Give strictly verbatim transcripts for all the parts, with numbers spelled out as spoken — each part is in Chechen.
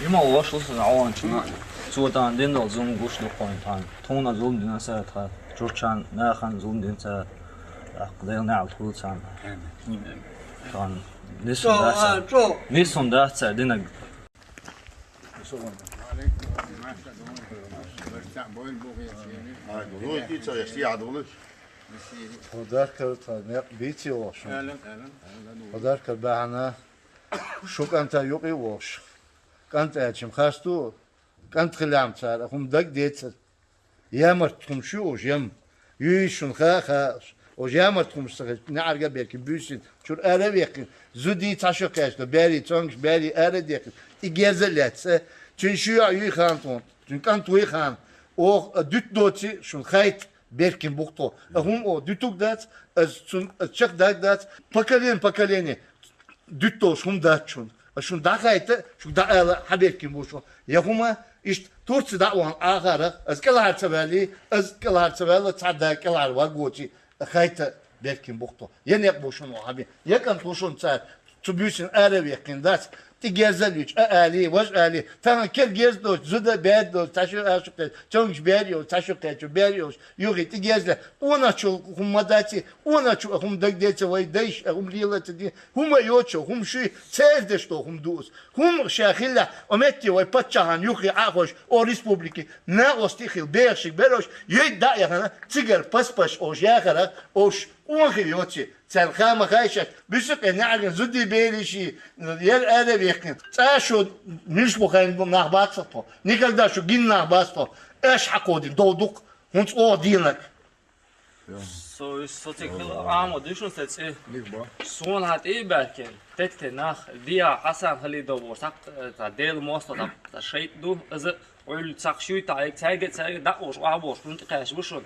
Има вошла сан Ӏован чуна, цо тӀан дин долу зулам гуш ду кхойна тхан. Тхуна зулам дина сара тхан, чурчан нахана зулам дина сара, тӀаккха Дела неӀалт хуьлу царна. Амин. Тхан нисун дац цара. Нисун дац цара динаг. Хьо даркар тхан некъ бийци вошла. Хьо даркар бахьана шу кӀанта юкъе вошла. КӀант аьлча-м хасту, кӀант хилам цара, хӀума даг децара. Ямарт хӀума шу ош, ям. Юй шун ха, ха, ош ямарт хӀума ца хилча, неӀарга берки буьйсин, чур ара веккхин, зуди цхьа шу кхеча, бери, цонгаш бери ара деккхин, и герза лецца, цуьн шу йоӀ юй хан тхуна, цуьн кӀант вуй хан, ох, а дуьт доци, шун хайт, беркин бухто. А хӀума о, дуьтуг дац, аз цун, аз чех даг дац, поколение, поколение, дуьтталуш хӀума дац шуна. Ас шуна дӀахайта, шуна дӀаала хьаберкин бу шуна. Я хӀума, иштта Турци дӀа а вахана Ӏахарах, ас кӀелхьара ца ваьлли, ас кӀелхьара ца ваьлла, цхьа да кӀелхьара ваг воци, хайта беркин бухто. Я некъ бу шуна хьаби, я кӀант ву шуна цара, цу буьйсина ара веккхина дац, тӀе герза луьйчу, а али, важ али, тахана кер герза доцу, зуда бер доцу, цхьа шу ашу кхечу, чонгаш бер йолу, цхьа шу кхечу, бер йолуш, юхи тӀе герза, оначул хӀума ма даци, оначу а хӀума даг деца вай дайш, а хӀума лела ца ди, хӀума йоцу, хӀума шуй, цердеш до хӀума дуус. ХӀума ша хилла, о метте вай паччахьан юххе Ӏахош, о республике, накъостий хил, бехшиг берош, йой даъ яхана, цигар паспаш ош яхара, ош къонхи йоци, царна хама хайшаш, бисукъе неӀарган зуди бериши, яр ара вехкин. ЦӀа шу миш бу хайн нах бацахто, никогда шу гин нах бацахто, эш хьакходин, дов дукх, хӀунца оха дийнак. Со, со цига хила Ахьмад ду шуна сан цӀе. Суна хьан тӀе а баьркина, тетте нах, диа Хьасан Халидов боху, схьа, цхьа Делан мостагӀа, цхьа шайтӀа ду, иза Ӏуьллу цхьа шуьйтахь, цаьрга, цаьрга дӀа а волуш, охьа а волуш, хӀунда тӀекхаьчна бу шуна.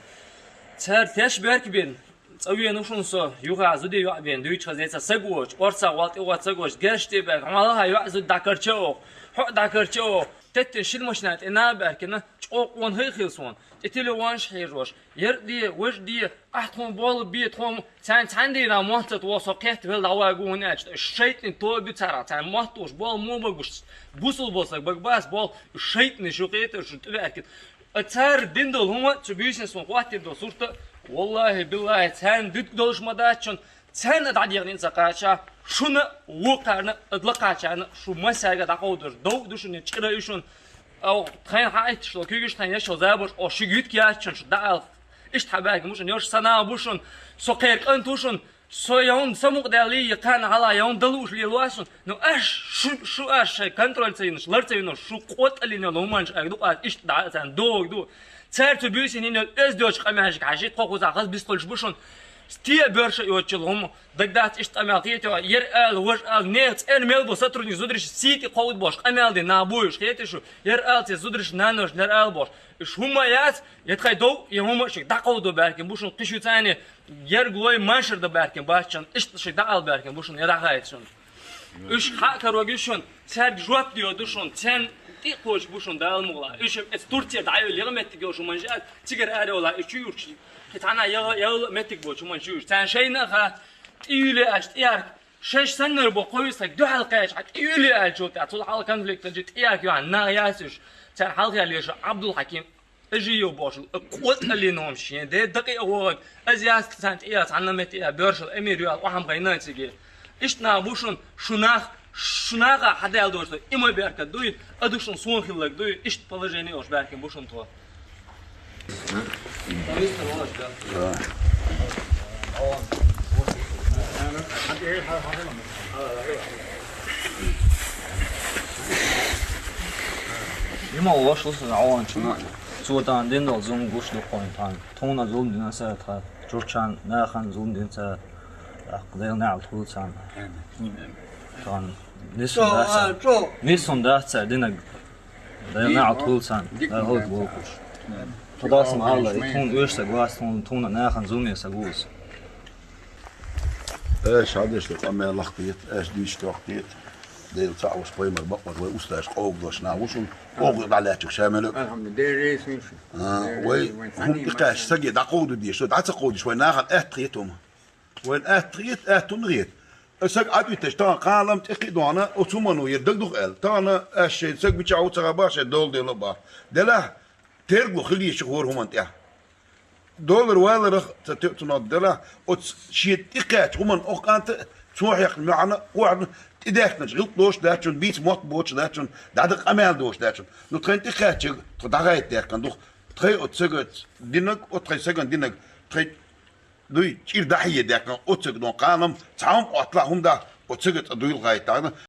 Цара теш баьркабина, цӀа веана ву шуна со, юха зуде йоӀ бен, дуьйцу хаза, цхьа саг воцуш, орцах вал тӀе воцу саг воцуш, герш тӀе баьркина, хьан лахьа йоӀ зуда дӀакарча а оха, хьо а дӀакарча а оха. Тетте шина машина тӀе нах а баьркина, чӀогӀа къонахий хила суна. ТӀе телефонаш хьежош, яр а де, важа де, ахь тхуна болу бе, тхуна царна цхьаьна дийнахь мотт ца тхо, со кхетта вел дӀаваьгу хӀунда аьлча, шайтӀин тоба ю царах, царна мотт уш болу мо багуш, бусул болу саг бага бац болу, шайтӀанаш ю кхетар шу тӀебаьркина. А цара дина долу хӀума, цу буьйсанна суна хӀоттийна долу сурт а, валлахӀи, биллахӀи, царна дуьтка долуш ма дац шуна, царна дӀадехна ца кхача, шуна а, вукхарна а, ада лакхачарна а, шу массаьрга дӀакховдор дов а ду шуна, чӀира а ю шуна. Оха тхайна хьаийтташ долу куьйгаш тхайна еш йолу забарш, оха шуьга юьтка яц шуна, шу дӀаала. Иштта хьан баьркина бу шуна, йош санал бу шуна, со кхера кӀант ву шуна, со явна самукъадаьлла, я кхарна хьала явна далуш лело а шуна. Ну аш, шу, шу аш шайн контроль ца йинаш, лар ца йинаш, шу къотӀаллина йолу хӀуманаш айга ду къа, иштта дӀа а царна догу ду. Цара цу буьйсина йина йолу оьзда йоцу къамелашка хьажийта, тхо кхузахь хаза бистхуьлуш бу шуна. Стен а боьрша а йоцучул хӀума дагдац иштта къамел кхетий, яр ала, важа ала, нехан цӀена мел бу сотрудник зударий сий тӀе кховда бохуш, къамел дина нах бу уьш, хетий шу, яр ала церан зударий нанойш, яр ала бохуш. Уьш хӀумма яц, я тхайн дов, я хӀумма шуьга дӀакховдо баьркина бу шуна, кхин шу царна яр глой машар дан баьркина бац шуна, иштта шуьга дӀаала баьркина бу шуна, я дӀахаийта шуна. Уьш хаа каро гуш шуна, цаьрга жоп доьду шуна, царна тӀе а кхочуш бу шуна Дала мукъалахь. Уьш эцу Турцера дӀайолу яха меттиг йолуш хӀуманаш яц, цигара ара йолахь, уьш чу юрчу, кхин цхьана яла, яла меттиг боцу хӀуманаш ю уьш. Царна шайна а хаьа, тӀе юьлле аьлча, тӀеярг, шаьш саннара бо кховсаг дуьхьал кхаьчча, хьан тӀе юьлле аьлча, тӀе цул хьалха конфликтан чу тӀеярг ю хьан наха яц уьш. Царна хьалха леша Абдул-Хьаким, Эжиев бохуш, къотӀаллина хӀума шен де дакъе а вогӀаг, аз яц царна тӀе а, цхьанна метте а, боьршал Эмир ю аьлла, охьам гайна циге. Иштта нах бу шуна, шу нах, шу наха хьадаьлла доцу, и ма беркат дуй, а ду шуна суна хилларг дуй, иштта положение ош баьркина бу шуна тхо. Има вошла сан Ӏован чуна, цо тӀан дин долу зулам гуш ду кхойна тхан. Тхуна зулам дина сара тхан, чурчан нахана зулам дина сара, тӀаккха Дела неӀалт хуьлу царна. Тхан нисун дац цара. Нисун дац цара динаг. Дела неӀалт хуьлу царна. Дай хӀаллак болхуш. Тхо дас ма алла, и тхуна оьшург вац, тхуна, тхуна нахана зуламе саг ву иза. Аша хьадеш ду къамел лахкхета, аша дуьйцу тохкхета. Дела цхьаъ ваш пайхамар бакъвар вай усташ къовгадош нах ву шуна. КъовгӀа дӀалаьттачух ша мел а. Алхьамдулиллах, деррис ву шуна. А, вай хӀума тӀекхаьчча саге дӀакховда дезаш, со дӀа ца кховдаш, вай нахана атта хета хӀума. Вайна атта хета, атта хӀунда хета? Саг Ӏадвиташ, тахана кхалам тӀекхи дона, оцу хӀумано яр дагадух аьлла. Тахана аш шайн саг мича ву ца хаба, шайн дола дело ба. Делахь, терго хилийша хӀора хӀуман тӀехь. Долар валарах ца тӀе цунах делахь, оцу шен тӀекхаьча хӀуман ох кӀанта, цо хьехна маьӀна, охьна, тӀедехкначу гӀилт дош даьчун, бийца мотт боч даьчун, дӀадакъа къамел дош даьчун. Ну, тхайн тӀекхаьчиг, тхо дӀагӀайта даьккхана дух. Тхай оцу сага динаг, оцу тхай саган динаг, тхай дуй, чӀир дахье даьккхана, оццаг дон кхалам, цхьа хӀума Ӏоттала хӀума да, оццага цӀа дуйла гӀайта дагӀна,